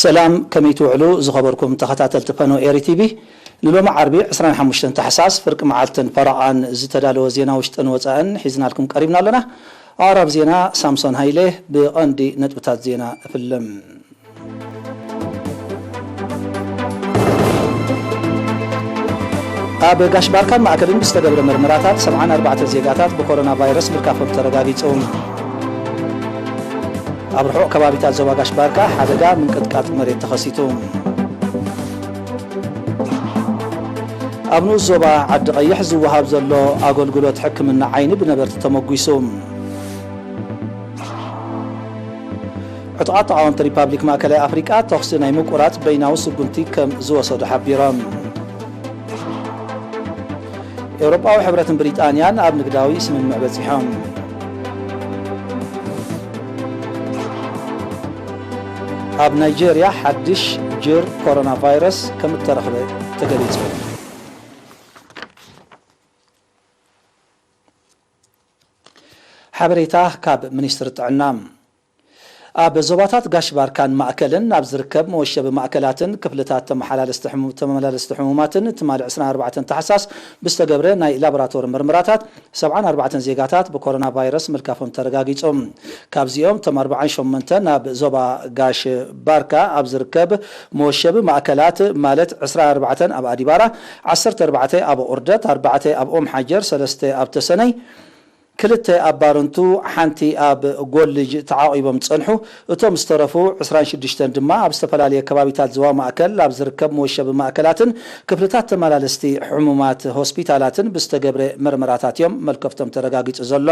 ሰላም፣ ከመይ ትውዕሉ ዝኸበርኩም ተኸታተልቲ ፓኖ ኤሪ ቲቪ? ንሎሚ ዓርቢ ዕስራን ሓሙሽተን ታሕሳስ ፍርቂ መዓልትን ፈረቓን ዝተዳለወ ዜና ውሽጥን ወጻእን ሒዝናልኩም ቀሪብና ኣለና። ኣቕራብ ዜና ሳምሶን ሃይለ። ብቐንዲ ነጥብታት ዜና እፍልም። ኣብ ጋሽ ባርካን ማእከልን ብዝተገብረ ምርመራታት ሰብዓን ኣርባዕተን ዜጋታት ብኮሮና ቫይረስ ምልካፎም ተረጋጊጹ። ኣብ ርሑቕ ከባቢታት ዞባ ጋሽ ባርካ ሓደጋ ምንቅጥቃጥ መሬት ተኸሲቱ። ኣብ ንኡስ ዞባ ዓዲ ቀይሕ ዝወሃብ ዘሎ ኣገልግሎት ሕክምና ዓይኒ ብነበርቲ ተመጒሱ። ዕጡቓት ተቓወምቲ ሪፓብሊክ ማእከላይ ኣፍሪቃ ተኹሲ ናይ ምቁራጽ በይናዊ ስጉምቲ ከም ዝወሰዱ ሓቢሮም። ኤውሮጳዊ ሕብረትን ብሪጣንያን ኣብ ንግዳዊ ስምምዕ በጺሖም። ኣብ ናይጄርያ ሓድሽ ጅር ኮሮና ቫይረስ ከም እተረኽበ ተገሊጹ። ሓበሬታ ካብ ሚኒስትሪ ጥዕና። ኣብ ዞባታት ጋሽ ባርካን ማእከልን ኣብ ዝርከብ መወሸቢ ማእከላትን ክፍልታት ተመሓላለስቲ ሕሙ-፣ ተመላለስቲ ሕሙማትን ትማሊ ዕስራን ኣርባዕተን ታሕሳስ ብዝተገብረ ናይ ላቦራቶሪ ምርመራታት ሰብዓን ኣርባዕተን ዜጋታት ብኮሮና ቫይረስ ምልካፎም ተረጋጊጹ። ካብዚኦም እቶም ኣርባዓን ሸሞንተ ናብ ዞባ ጋሽ ባርካ ኣብ ዝርከብ መወሸቢ ማእከላት ማለት ዕስራን ኣርባዕተን ኣብ ኣዲባራ፣ ዓሰርተ ኣርባዕተ ኣብ ኦርደት፣ ኣርባዕተ ኣብ ኦም ሓጀር፣ ሰለስተ ኣብ ተሰነይ፣ ክልተ ኣብ ባረንቱ፣ ሓንቲ ኣብ ጎልጅ ተዓቒቦም ዝጸንሑ። እቶም ዝተረፉ ዕስራን ሽዱሽተን ድማ ኣብ ዝተፈላለየ ከባቢታት ዞባ ማእከል ኣብ ዝርከብ መወሸቢ ማእከላትን ክፍልታት ተመላለስቲ ሕሙማት ሆስፒታላትን ብዝተገብረ መርመራታት እዮም መልከፍቶም ተረጋጊጹ ዘሎ።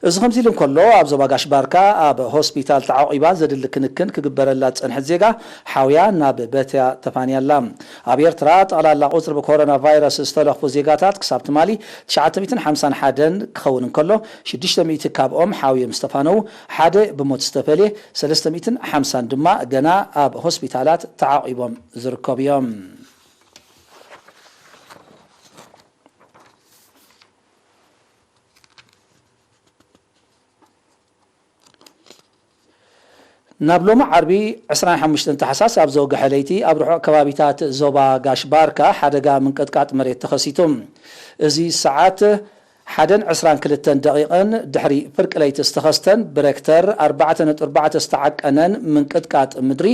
እዚ ከምዚ ኢሉ እንከሎ፣ ኣብ ዞባ ጋሽ ባርካ ኣብ ሆስፒታል ተዓቒባ ዘድሊ ክንክን ክግበረላ ዝጸንሐት ዜጋ ሓውያ ናብ በትያ ተፋንያ ኣላ። ኣብ ኤርትራ ጠቕላላ ቁጽሪ ብኮሮና ቫይረስ ዝተለኽፉ ዜጋታት ክሳብ ትማሊ ትሽዓተ ሚእትን ሓምሳን ሓደን ክኸውን እንከሎ፣ ሽዱሽተ ሚእቲ ካብኦም ሓውዮም ዝተፋነዉ፣ ሓደ ብሞት ዝተፈልየ፣ ሰለስተ ሚእትን ሓምሳን ድማ ገና ኣብ ሆስፒታላት ተዓቒቦም ዝርከቡ እዮም። ናብ ሎሚ ዓርቢ ዕስራን ሓሙሽተን ታሕሳስ ኣብ ዘውግሐ ለይቲ ኣብ ርሑቕ ከባቢታት ዞባ ጋሽ ባርካ ሓደጋ ምንቅጥቃጥ መሬት ተኸሲቱ። እዚ ሰዓት ሓደን ዕስራን ክልተን ደቂቕን ድሕሪ ፍርቂ ለይቲ ዝተኸስተን ብሬክተር ኣርባዕተ ነጥቢ ኣርባዕተ ዝተዓቀነን ምንቅጥቃጥ ምድሪ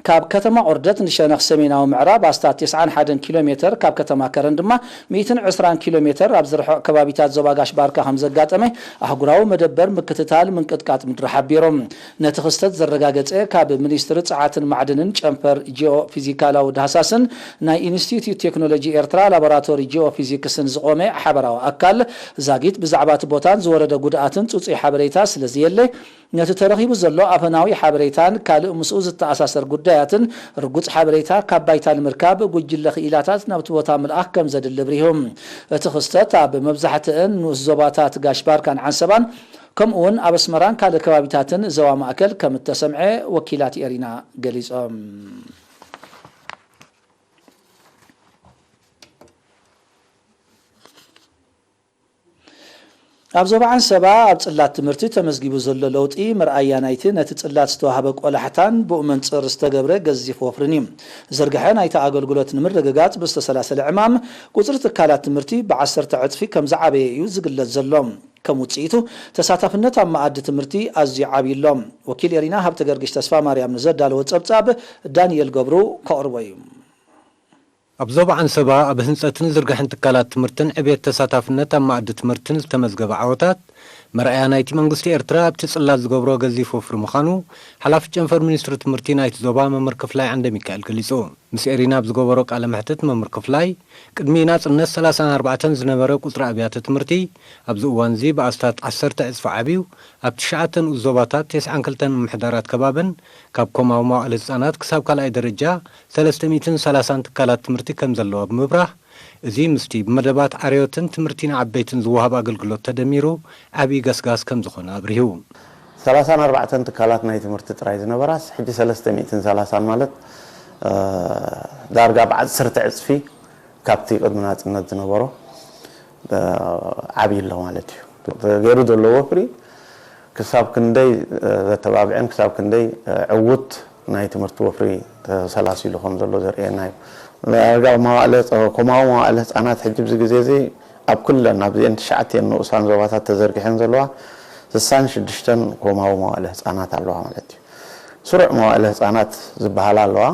ካብ ከተማ ኦርደት ንሸነኽ ሰሜናዊ ምዕራብ ኣስታት ተስዓን ሓደን ኪሎ ሜተር፣ ካብ ከተማ ከረን ድማ ሚእትን ዕስራን ኪሎ ሜተር ኣብ ዝርሕቕ ከባቢታት ዞባ ጋሽ ባርካ ከም ዘጋጠመ ኣህጉራዊ መደበር ምክትታል ምንቅጥቃጥ ምድሪ ሓቢሩ። ነቲ ክስተት ዘረጋገጸ ካብ ሚኒስትሪ ጸዓትን ማዕድንን ጨንፈር ጂኦ ፊዚካላዊ ዳህሳስን ናይ ኢንስቲትዩት ቴክኖሎጂ ኤርትራ ላቦራቶሪ ጂኦ ፊዚክስን ዝቖመ ሓበራዊ ኣካል፣ ዛጊት ብዛዕባ እቲ ቦታን ዝወረደ ጉድኣትን ጽጹይ ሓበሬታ ስለ ዘየለ፣ ነቲ ተረኺቡ ዘሎ ኣፈናዊ ሓበሬታን ካልእ ምስኡ ዝተኣሳሰር ጉዳያትን ርጉጽ ሓበሬታ ካብ ባይታ ንምርካብ፣ ጉጅለ ክኢላታት ናብቲ ቦታ ምልኣኽ ከም ዘድሊ ኣብሪሁ። እቲ ክስተት ኣብ መብዛሕትአን ንኡስ ዞባታት ጋሽ ባርካን ዓንሰባን፣ ከምኡውን ኣብ ኣስመራን ካልእ ከባቢታትን ዞባ ማእከል ከም እተሰምዐ ወኪላት ኤሪና ገሊጾም። ኣብ ዞባ ዓንሰባ ኣብ ጽላት ትምህርቲ ተመዝጊቡ ዘሎ ለውጢ መርኣያ ናይቲ ነቲ ጽላት ዝተዋህበ ቆላሕታን ብኡ መንጽር ዝተገብረ ገዚፍ ወፍርን እዩ። ዝርግሐ ናይቲ ኣገልግሎት ንምርግጋጽ ብዝተሰላሰለ ዕማም፣ ቁጽሪ ትካላት ትምህርቲ ብዓሰርተ ዕጽፊ ከም ዝዓበየ እዩ ዝግለጽ ዘሎ። ከም ውጽኢቱ፣ ተሳታፍነት ኣብ መኣዲ ትምህርቲ ኣዝዩ ዓብዩ ኣሎ። ወኪል ኤሪና ሃብተ ገርግሽ ተስፋ ማርያም ንዘዳለወ ጸብጻብ ዳንኤል ገብሩ ከቕርቦ እዩ። ኣብ ዞባ ዓንሰባ ኣብ ህንጸትን ዝርግሐን ትካላት ትምህርትን ዕብየት ተሳታፍነት ኣብ መኣዲ ትምህርትን ዝተመዝገበ ዓወታት መርኣያ ናይቲ መንግስቲ ኤርትራ ኣብቲ ጽላት ዝገብሮ ገዚፍ ወፍሪ ምዃኑ ሓላፊ ጨንፈር ሚኒስትሪ ትምህርቲ ናይቲ ዞባ መምህር ክፍላይ ዓንደሚካኤል ገሊጹ። ምስ ኤሪና ኣብ ዝገበሮ ቃለ መሕትት መምህር ክፍላይ፣ ቅድሚ ናጽነት ሰላሳን ኣርባዕተን ዝነበረ ቁጽሪ ኣብያተ ትምህርቲ ኣብዚ እዋንዚ ብኣስታት ዓሰርተ ዕጽፊ ዓብዩ ኣብ ትሽዓተ ንኡስ ዞባታት ተስዓን ክልተን ምምሕዳራት ከባብን ካብ ኮማዊ መዋእለ ህጻናት ክሳብ ካልኣይ ደረጃ ሰለስተ ሚእትን ሰላሳን ትካላት ትምህርቲ ከም ዘለዋ ብምብራህ፣ እዚ ምስቲ ብመደባት ዓርዮትን ትምህርቲ ንዓበይትን ዝወሃብ ኣገልግሎት ተደሚሩ ዓብዪ ገስጋስ ከም ዝኾነ ኣብሪሁ። ሰላሳን ኣርባዕተን ትካላት ናይ ትምህርቲ ጥራይ ዝነበራስ፣ ሕጂ ሰለስተ ሚእትን ሰላሳን ማለት፣ እ፣ ዳርጋ ብዓሰርተ ዕጽፊ ካብቲ ቅድሚ ናጽነት ዝነበሮ፣ እ፣ ዓብዪ ኣሎ ማለት እዩ። ተገይሩ ዘሎ ወፍሪ ክሳብ ክንደይ፣ እ፣ ዘተባብዕን ክሳብ ክንደይ፣ እ፣ ዕዉት ናይ ትምህርቲ ወፍሪ ተሰላሲሉ ከም ዘሎ ዘርእየና እዩ። ዳርጋ መዋእለ ህፃ- ኮማዊ መዋእለ ህፃናት ሕጂ ኣብዚ ግዜ እዚ ኣብ ኩለን ኣብዚአን ትሽዓቲአን ንኡሳን ዞባታት ተዘርጊሐን ዘለዋ ስሳን ሽዱሽተን ኮማዊ መዋእለ ህፃናት ኣለዋ ማለት እዩ። ስሩዕ መዋእለ ህፃናት ዝበሃላ ኣለዋ።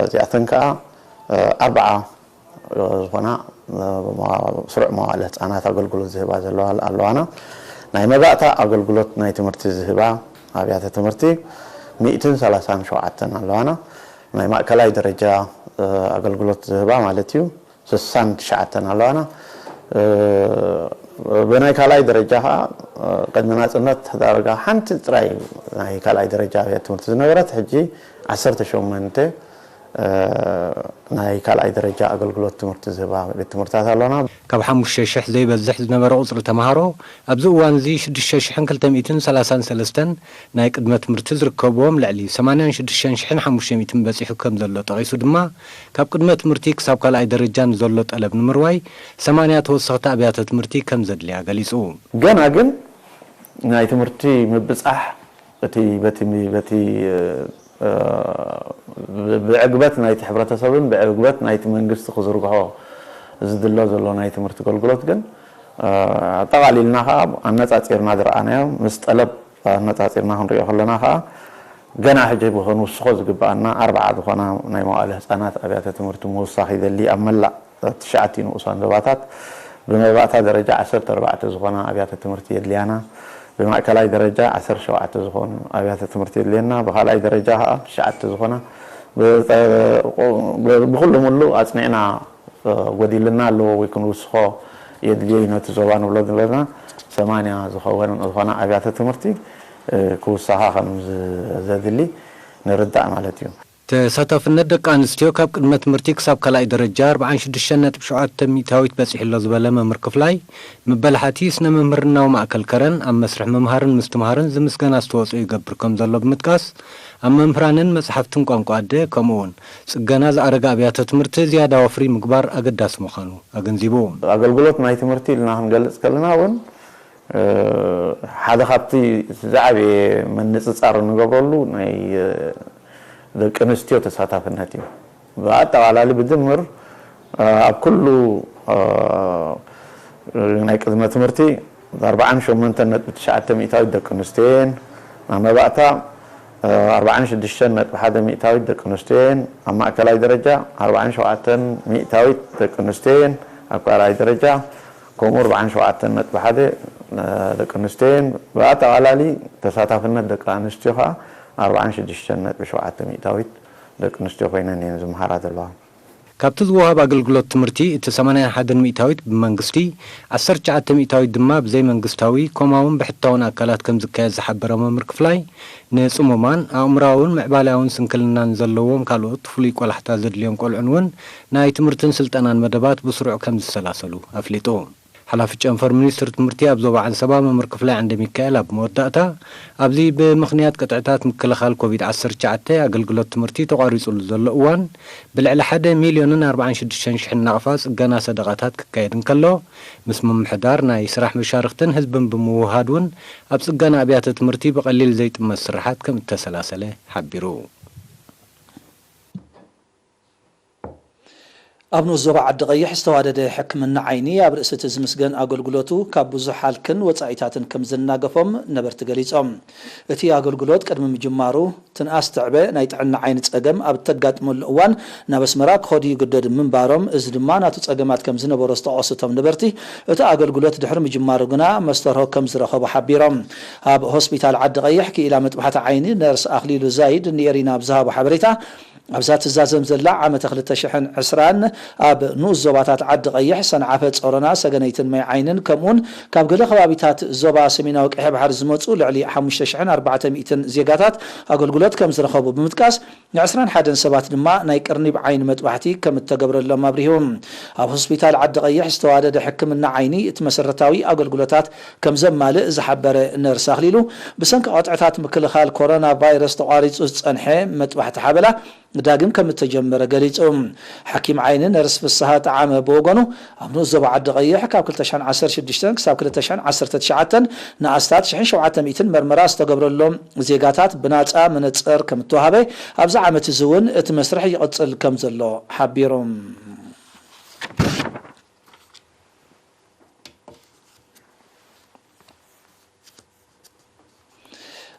እዚኣተን ከዓ ኣርባዓ ዝኾና ስሩዕ መዋእለ ህፃናት ኣገልግሎት ዝህባ ዘለዋ ኣለዋና። ናይ መባእታ ኣገልግሎት ናይ ትምህርቲ ዝህባ ኣብያተ ትምህርቲ ሚእትን ሰላሳን ሸውዓተን ኣለዋና። ናይ ማእከላይ ደረጃ ኣገልግሎት ዝህባ ማለት እዩ ስሳን ትሽዓተን ኣለዋና። ብናይ ካልኣይ ደረጃ ከዓ ቅድሚ ናፅነት ዳርጋ ሓንቲ ጥራይ ናይ ካልኣይ ደረጃ ኣብያተ ትምህርቲ ዝነበረት ሕጂ ዓሰርተ ሸሞንተ ናይ ካልኣይ ደረጃ ኣገልግሎት ትምህርቲ ዝህባ ቤት ትምህርትታት ኣሎና። ካብ ሓሙሽተ ሽሕ ዘይበዝሕ ዝነበረ ቁፅሪ ተምሃሮ ኣብዚ እዋን እዚ ሽዱሽተ ሽሕን ክልተ ሚእትን ሰላሳን ሰለስተን ናይ ቅድመ ትምህርቲ ዝርከብዎም ልዕሊ ሰማንያን ሽዱሽተ ሽሕን ሓሙሽተ ሚእትን በፂሑ ከም ዘሎ ጠቒሱ ድማ ካብ ቅድመ ትምህርቲ ክሳብ ካልኣይ ደረጃ ንዘሎ ጠለብ ንምርዋይ ሰማንያ ተወሰኽቲ ኣብያተ ትምህርቲ ከም ዘድልያ ገሊፁ። ገና ግን ናይ ትምህርቲ ምብፃሕ እቲ በቲ በቲ ብዕግበት ናይቲ ሕብረተሰብን ብዕግበት ናይቲ መንግስቲ ክዝርግሖ ዝድሎ ዘሎ ናይ ትምህርቲ ኣገልግሎት ግን ኣጠቓሊልና ከዓ ኣነፃፂርና ዝረኣናዮ ምስ ጠለብ ኣነፃፂርና ክንሪኦ ከለና ከዓ ገና ሕጂ ብክንውስኾ ዝግበኣና ኣርባዓ ዝኾና ናይ መዋእለ ህፃናት ኣብያተ ትምህርቲ ምውሳኽ ይደሊ ኣብ መላእ ትሽዓቲ ንኡሳን ዞባታት ብመባእታ ደረጃ ዓሰርተ ኣርባዕተ ዝኾና ኣብያተ ትምህርቲ የድልያና። ብማእከላይ ደረጃ ዓሰርተ ሸውዓተ ዝኾኑ ኣብያተ ትምህርቲ የድልየና። ብካልኣይ ደረጃ ከዓ ትሽዓተ ዝኾና ብኩሉ ሙሉ ኣፅኒዕና ጎዲልና ኣለዎ ወይ ክንውስኾ የድልዮ እዩ ነቲ ዞባ ንብሎ ዘለና ሰማንያ ዝኸውን ዝኾና ኣብያተ ትምህርቲ ክውሳኻ ከም ዘድሊ ንርዳእ ማለት እዩ። ተሳታፍነት ደቂ ኣንስትዮ ካብ ቅድመ ትምህርቲ ክሳብ ካልኣይ ደረጃ ኣርባዓን ሽዱሽተን ነጥቢ ሸውዓተ ሚእታዊት በፂሑ ኣሎ ዝበለ መምህር ክፍላይ፣ መበላሓቲ ስነ መምህርናዊ ማእከል ከረን ኣብ መስርሕ ምምሃርን ምስትምሃርን ዝምስገን ኣስተዋፅኦ ይገብር ከም ዘሎ ብምጥቃስ፣ ኣብ መምህራንን መፅሓፍትን ቋንቋ ኣደ ከምኡ እውን ፅገና ዝኣረገ ኣብያተ ትምህርቲ ዝያዳ ወፍሪ ምግባር ኣገዳሲ ምዃኑ ኣገንዚቡ። ኣገልግሎት ናይ ትምህርቲ ኢልና ክንገልፅ ከለና እውን ሓደ ካብቲ ዝዓበየ ምንፅፃር እንገብረሉ ናይ ደቂ ኣንስትዮ ተሳታፍነት እዩ። ብኣጠቓላሊ ብድምር ኣብ ኩሉ ናይ ቅድመ ትምህርቲ ኣርባዓን ሸሞንተን ነጥቢ ትሽዓተ ሚእታዊት ደቂ ኣንስትዮ እየን። ኣብ መባእታ ኣርባዓን ሽዱሽተን ነጥቢ ሓደ ሚእታዊት ደቂ ኣንስትዮ እየን። ኣብ ማእከላይ ደረጃ ኣርባዓን ሸውዓተን ሚእታዊት ደቂ ኣንስትዮ እየን። ኣብ ካልኣይ ደረጃ ከምኡ ኣርባዓን ሸውዓተን ነጥቢ ሓደ ደቂ ኣንስትዮ እየን። ብኣጠቓላሊ ተሳታፍነት ደቂ ኣንስትዮ ከዓ ኣርባዓን ሽዱሽተን ነጥቢ ሸውዓተ ሚእታዊት ደቂ ኣንስትዮ ኮይነን እየን ዝመሃራ ዘለዋ። ካብቲ ዝወሃብ ኣገልግሎት ትምህርቲ እቲ ሰማንያን ሓደን ሚእታዊት ብመንግስቲ፣ ዓሰርተ ትሽዓተ ሚእታዊት ድማ ብዘይመንግስታዊ ኮማውን ብሕታውን ኣካላት ከም ዝካየድ ዝሓበረ መምህር ክፍላይ፣ ንፅሙማን ኣእምራውን ምዕባለያውን ስንክልናን ዘለዎም ካልኦት ፍሉይ ቆላሕታ ዘድልዮም ቆልዑን እውን ናይ ትምህርትን ስልጠናን መደባት ብስሩዕ ከም ዝሰላሰሉ ኣፍሊጡ። ሓላፊ ጨንፈር ሚኒስትሪ ትምህርቲ ኣብ ዞባ ዓንሰባ መምህር ክፍላይ ዓንደ ሚካኤል ኣብ መወዳእታ፣ ኣብዚ ብምኽንያት ቅጥዕታት ምክልኻል ኮቪድ ዓሰርተ ትሽዓተ ኣገልግሎት ትምህርቲ ተቋሪጹሉ ዘሎ እዋን ብልዕሊ ሓደ ሚልዮንን ኣርባዓን ሽዱሽተን ሽሕን ናቕፋ ጽገና ሰደቓታት ክካየድ እንከሎ፣ ምስ ምምሕዳር ናይ ስራሕ መሻርኽትን ህዝብን ብምውህሃድ እውን ኣብ ጽገና ኣብያተ ትምህርቲ ብቐሊል ዘይጥመት ስርሓት ከም እተሰላሰለ ሓቢሩ። ኣብ ንኡስ ዞባ ዓዲ ቀይሕ ዝተዋደደ ሕክምና ዓይኒ ኣብ ርእሲ እቲ ዝምስገን ኣገልግሎቱ ካብ ብዙሕ ሃልክን ወጻኢታትን ከም ዝናገፎም ነበርቲ ገሊጾም። እቲ ኣገልግሎት ቅድሚ ምጅማሩ ትንኣስ ትዕበ ናይ ጥዕና ዓይኒ ጸገም ኣብ እተጋጥመሉ እዋን ናብ ኣስመራ ክኸዱ ይግደዱ ምንባሮም፣ እዚ ድማ ናቱ ጸገማት ከም ዝነበሮ ዝጠቐሱ እቶም ነበርቲ፣ እቲ ኣገልግሎት ድሕሪ ምጅማሩ ግና መስተርሆ ከም ዝረኸቡ ሓቢሮም። ኣብ ሆስፒታል ዓዲ ቀይሕ ክኢላ መጥባሕቲ ዓይኒ ነርስ ኣኽሊሉ ዛይድ ንኤሪና ኣብ ዝሃቦ ሓበሬታ፣ ኣብዛ ትዛዘም ዘላ ዓመተ ክልተ ሽሕን ዕስራን ኣብ ንኡስ ዞባታት ዓዲ ቀይሕ፣ ሰንዓፈ፣ ጾሮና፣ ሰገነይትን ማይ ዓይንን ከምኡውን ካብ ገለ ከባቢታት ዞባ ሰሜናዊ ቀይሕ ባሕሪ ዝመጹ ልዕሊ ሓሙሽተ ሽሕን ኣርባዕተ ሚእትን ዜጋታት ኣገልግሎት ከም ዝረኸቡ ብምጥቃስ፣ ንዕስራን ሓደን ሰባት ድማ ናይ ቅርኒብ ዓይኒ መጥባሕቲ ከም እተገብረሎም ኣብሪሁ። ኣብ ሆስፒታል ዓዲ ቀይሕ ዝተዋደደ ሕክምና ዓይኒ እቲ መሰረታዊ ኣገልግሎታት ከም ዘማልእ ዝሓበረ ነርስ ኣኽሊሉ፣ ብሰንኪ ቅጥዕታት ምክልኻል ኮሮና ቫይረስ ተቋሪጹ ዝጸንሐ መጥባሕቲ ሓበላ ዳግም ከም እተጀመረ ገሊጹ። ሓኪም ዓይኒ ነርስ ፍስሃ ጠዓመ ብወገኑ፣ ኣብ ንኡስ ዞባ ዓዲ ቀይሕ ካብ ክልተ ሽሕን ዓሰርተ ሽዱሽተን ክሳብ ክልተ ሽሕን ዓሰርተ ትሽዓተን ንኣስታት ሽሕን ሸውዓተ ሚእትን መርመራ ዝተገብረሎም ዜጋታት ብናጻ መነጽር ከም እተዋህበ፣ ኣብዚ ዓመት እዚ እውን እቲ መስርሕ ይቕጽል ከም ዘሎ ሓቢሩ።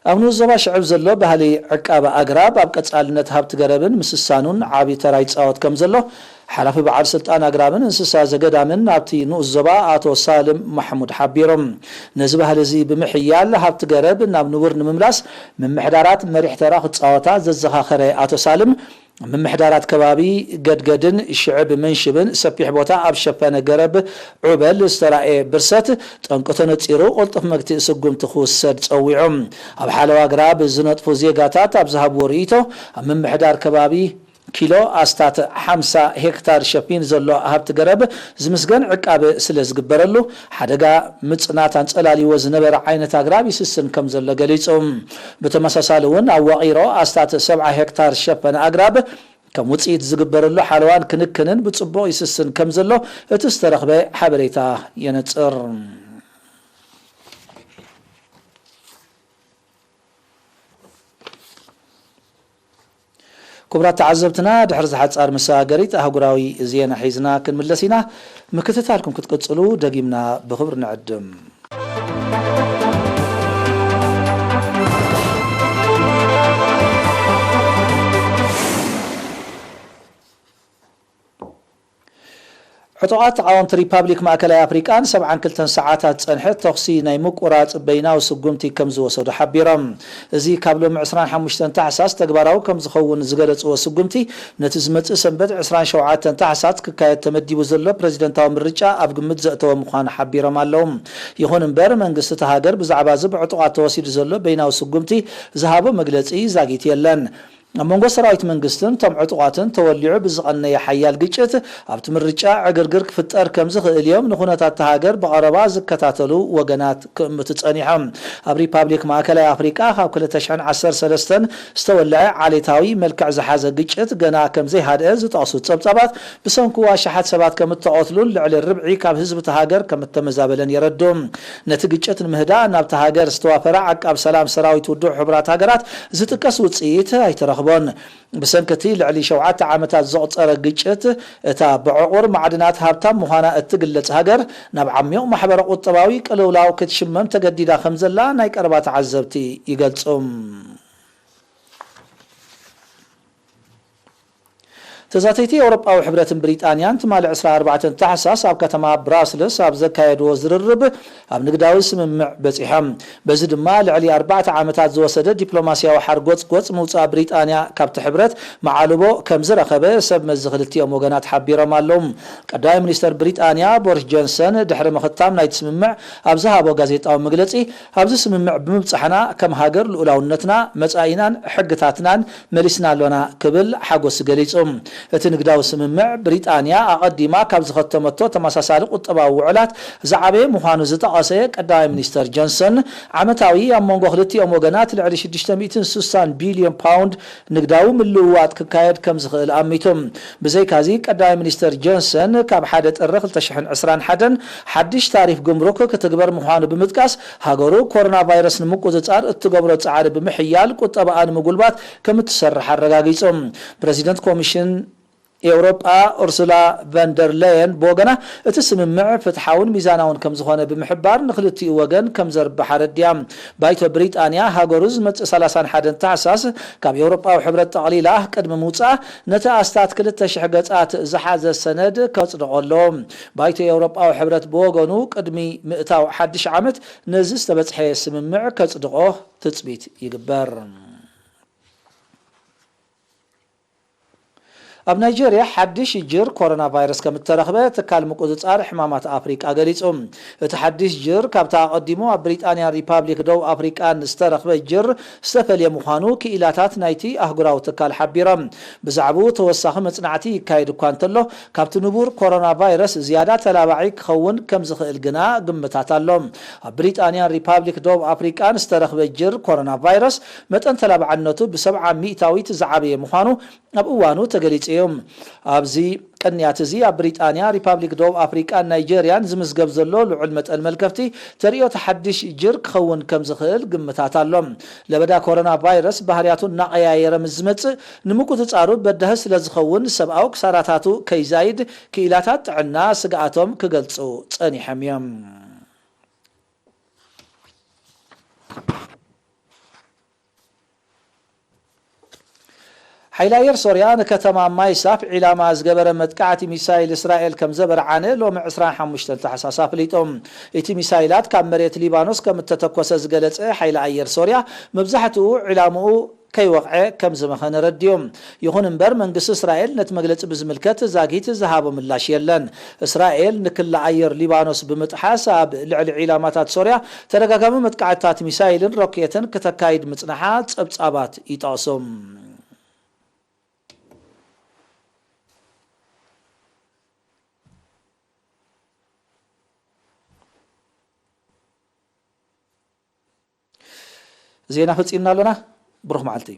ኣብ ንኡስ ዞባ ሽዕብ ዘሎ ባህሊ ዕቃበ ኣግራብ ኣብ ቀጻልነት ሃብቲ ገረብን ምስሳኑን ዓቢ ተራ ይጻወት ከም ዘሎ ሓላፊ በዓል ስልጣን ኣግራብን እንስሳ ዘገዳምን ናብቲ ንኡስ ዞባ ኣቶ ሳልም ማሕሙድ ሓቢሮም። ነዚ ባህሊ እዚ ብምሕያል ሃብቲ ገረብ ናብ ንቡር ንምምላስ ምምሕዳራት መሪሕ ተራ ክጻወታ ዘዘኻኸረ ኣቶ ሳልም፣ ምምሕዳራት ከባቢ ገድገድን ሽዕብ መንሽብን ሰፊሕ ቦታ ኣብ ሸፈነ ገረብ ዑበል ዝተራእየ ብርሰት ጠንቂ ተነጺሩ ቅልጡፍ መግትኢ ስጉምቲ ክውሰድ ጸዊዑ። ኣብ ሓለዋ ኣግራብ ዝነጥፉ ዜጋታት ኣብ ዝሃብዎ ርእይቶ፣ ኣብ ምምሕዳር ከባቢ ኪሎ ኣስታት ሓምሳ ሄክታር ሸፊን ዘሎ ሃብቲ ገረብ ዝምስገን ዕቃበ ስለ ዝግበረሉ፣ ሓደጋ ምጽናት ኣንጸላልይዎ ዝነበረ ዓይነት ኣግራብ ይስስን ከም ዘሎ ገሊጹ። ብተመሳሳሊ እውን ኣብ ዋቒሮ ኣስታት ሰብዓ ሄክታር ዝሸፈነ ኣግራብ ከም ውጽኢት ዝግበረሉ ሓለዋን ክንክንን ብጽቡቕ ይስስን ከም ዘሎ እቲ ዝተረኽበ ሓበሬታ የነጽር። ክቡራት ተዓዘብትና፣ ድሕሪ ዝሓጻር መሰጋገሪት ኣህጉራዊ ዜና ሒዝና ክንምለስ ኢና። ምክትታልኩም ክትቅጽሉ ደጊምና ብኽብሪ ንዕድም። ዕጡቓት ተቓወምቲ ሪፓብሊክ ማእከላይ ኣፍሪቃ ንሰብዓን ክልተን ሰዓታት ዝጸንሐ ተኹሲ ናይ ምቁራጽ በይናዊ ስጉምቲ ከም ዝወሰዱ ሓቢሮም። እዚ ካብ ሎሚ ዕስራን ሓሙሽተን ታሕሳስ ተግባራዊ ከም ዝኸውን ዝገለጽዎ ስጉምቲ፣ ነቲ ዝመጽእ ሰንበት ዕስራን ሸውዓተን ታሕሳስ ክካየድ ተመዲቡ ዘሎ ፕረዚደንታዊ ምርጫ ኣብ ግምት ዘእተወ ምዃኑ ሓቢሮም ኣለዉ። ይኹን እምበር፣ መንግስቲ እታ ሃገር ብዛዕባ እዚ ብዕጡቓት ተወሲዱ ዘሎ በይናዊ ስጉምቲ ዝሃቦ መግለጺ ዛጊት የለን። ኣብ መንጎ ሰራዊት መንግስትን እቶም ዕጡቓትን ተወሊዑ ብዝቐነየ ሓያል ግጭት፣ ኣብቲ ምርጫ ዕግርግር ክፍጠር ከም ዝኽእል እዮም ንኹነታት እታ ሃገር ብቐረባ ዝከታተሉ ወገናት ክእምቱ ጸኒሖም። ኣብ ሪፓብሊክ ማእከላይ ኣፍሪቃ ካብ ክልተ ሽሕን ዓሰርተ ሰለስተን ዝተወልዐ ዓሌታዊ መልክዕ ዝሓዘ ግጭት ገና ከም ዘይሃድአ ዝጠቕሱ ጸብጻባት፣ ብሰንኩ ኣሽሓት ሰባት ከም እተቐትሉን ልዕሊ ርብዒ ካብ ህዝቢ እታ ሃገር ከም እተመዛበለን የረድኡ። ነቲ ግጭት ንምህዳእ ናብታ ሃገር ዝተዋፈረ ዓቃብ ሰላም ሰራዊት ውድብ ሕቡራት ሃገራት ዝጥቀስ ውጽኢት ኣይተረኽቦን። ብሰንኪ እቲ ልዕሊ ሸውዓተ ዓመታት ዘቑጸረ ግጭት፣ እታ ብዕቑር ማዕድናት ሃብታም ምዃና እትግለጽ ሃገር፣ ናብ ዓሚቕ ማሕበረ ቁጠባዊ ቅልውላው ክትሽመም ተገዲዳ ከም ዘላ ናይ ቀረባ ተዓዘብቲ ይገልጹ። ተዛተይቲ ኤውሮጳዊ ሕብረትን ብሪጣንያን ትማሊ ዕስራን ኣርባዕተን ታሕሳስ ኣብ ከተማ ብራስልስ ኣብ ዘካየድዎ ዝርርብ ኣብ ንግዳዊ ስምምዕ በጺሖም። በዚ ድማ ልዕሊ ኣርባዕተ ዓመታት ዝወሰደ ዲፕሎማስያዊ ሓርጎጽጎጽ ምውጻእ ብሪጣንያ ካብቲ ሕብረት መዓልቦ ከም ዝረኸበ ሰብ መዚ ክልቲኦም ወገናት ሓቢሮም ኣለዉ። ቀዳማይ ሚኒስተር ብሪጣንያ ቦሪስ ጆንሰን ድሕሪ ምኽታም ናይቲ ስምምዕ ኣብ ዝሃቦ ጋዜጣዊ መግለጺ፣ ኣብዚ ስምምዕ ብምብጻሕና ከም ሃገር ልኡላውነትና፣ መጻኢናን ሕግታትናን መሊስና ኣሎና ክብል ሓጎስ ገሊጹ። እቲ ንግዳዊ ስምምዕ ብሪጣንያ ኣቐዲማ ካብ ዝኸተመቶ ተመሳሳሊ ቁጠባዊ ውዕላት ዝዓበየ ምዃኑ ዝጠቐሰ ቀዳማይ ሚኒስተር ጆንሰን፣ ዓመታዊ ኣብ መንጎ ክልቲኦም ወገናት ልዕሊ ሽዱሽተ ሚእትን ስሳን ቢልዮን ፓውንድ ንግዳዊ ምልውዋጥ ክካየድ ከም ዝኽእል ኣሚቱ። ብዘይካዚ ቀዳማይ ሚኒስተር ጆንሰን ካብ ሓደ ጥሪ ክልተ ሽሕን ዕስራን ሓደን ሓድሽ ታሪፍ ጉምሩክ ክትግበር ምዃኑ ብምጥቃስ፣ ሃገሩ ኮሮና ቫይረስ ንምቁጽጻር እትገብሮ ጻዕሪ ብምሕያል ቁጠባኣ ንምጉልባት ከም እትሰርሕ ኣረጋጊጹ። ፕረዚደንት ኮሚሽን ኤውሮጳ ኡርሱላ ቨንደር ለየን ብወገና፣ እቲ ስምምዕ ፍትሓውን ሚዛናውን ከም ዝኾነ ብምሕባር፣ ንክልቲኡ ወገን ከም ዘርብሕ ኣረዲኣ። ባይቶ ብሪጣንያ፣ ሃገሩ ዝመጽእ ሰላሳን ሓደን ታሕሳስ ካብ ኤውሮጳዊ ሕብረት ጠቕሊላ ቅድሚ ምውጻኣ፣ ነቲ ኣስታት ክልተ ሽሕ ገጻት ዝሓዘ ሰነድ ከጽድቖ ኣለዎ። ባይቶ ኤውሮጳዊ ሕብረት ብወገኑ፣ ቅድሚ ምእታው ሓድሽ ዓመት ነዚ ዝተበጽሐ ስምምዕ ከጽድቖ ትጽቢት ይግበር። ኣብ ናይጀርያ ሓድሽ ጅር ኮሮና ቫይረስ ከም እተረኽበ ትካል ምቁጽጻር ሕማማት ኣፍሪቃ ገሊጹ። እቲ ሓድሽ ጅር ካብታ ኣቐዲሙ ኣብ ብሪጣንያን ሪፓብሊክ ደቡብ ኣፍሪቃን ዝተረኽበ ጅር ዝተፈልየ ምዃኑ ክኢላታት ናይቲ ኣህጉራዊ ትካል ሓቢሮም። ብዛዕባኡ ተወሳኺ መጽናዕቲ ይካየድ እኳ እንተሎ፣ ካብቲ ንቡር ኮሮና ቫይረስ ዝያዳ ተላባዒ ክኸውን ከም ዝኽእል ግና ግምታት ኣሎ። ኣብ ብሪጣንያን ሪፓብሊክ ደቡብ ኣፍሪቃን ዝተረኽበ ጅር ኮሮና ቫይረስ መጠን ተላባዕነቱ ብሰብዓ ሚእታዊት ዝዓበየ ምዃኑ ኣብ እዋኑ ተገሊጹ እዩ። ኣብዚ ቅንያት እዚ ኣብ ብሪጣንያ፣ ሪፓብሊክ ደቡብ ኣፍሪቃን ናይጀርያን ዝምዝገብ ዘሎ ልዑል መጠን መልከፍቲ ተርእዮ እቲ ሓድሽ ጅር ክኸውን ከም ዝኽእል ግምታት ኣሎ። ለበዳ ኮሮና ቫይረስ ባህርያቱ እናቐያየረ ምስ ዝመጽእ ንምቁጽጻሩ በዳሂ ስለ ዝኸውን ሰብኣዊ ክሳራታቱ ከይዛይድ ክኢላታት ጥዕና ስግኣቶም ክገልጹ ጸኒሖም እዮም። ሓይሊ ኣየር ሶርያ ንከተማ ማይሳፍ ዒላማ ዝገበረ መጥቃዕቲ ሚሳይል እስራኤል ከም ዘበርዓነ ሎሚ ዕስራን ሓሙሽተን ታሕሳስ ኣፍሊጡ። እቲ ሚሳይላት ካብ መሬት ሊባኖስ ከም እተተኮሰ ዝገለጸ ሓይሊ ኣየር ሶርያ፣ መብዛሕትኡ ዒላምኡ ከይወቕዐ ከም ዝመኸነ ረድዩ። ይኹን እምበር መንግስቲ እስራኤል ነቲ መግለጺ ብዝምልከት ዛጊት ዝሃቦ ምላሽ የለን። እስራኤል ንክሊ ኣየር ሊባኖስ ብምጥሓስ ኣብ ልዕሊ ዒላማታት ሶርያ ተደጋጋሚ መጥቃዕትታት ሚሳይልን ሮኬትን ክተካይድ ምጽንሓ ጸብጻባት ይጠቕሱ። ዜና ፈጺምና ኣለና። ብሩኽ መዓልቲ።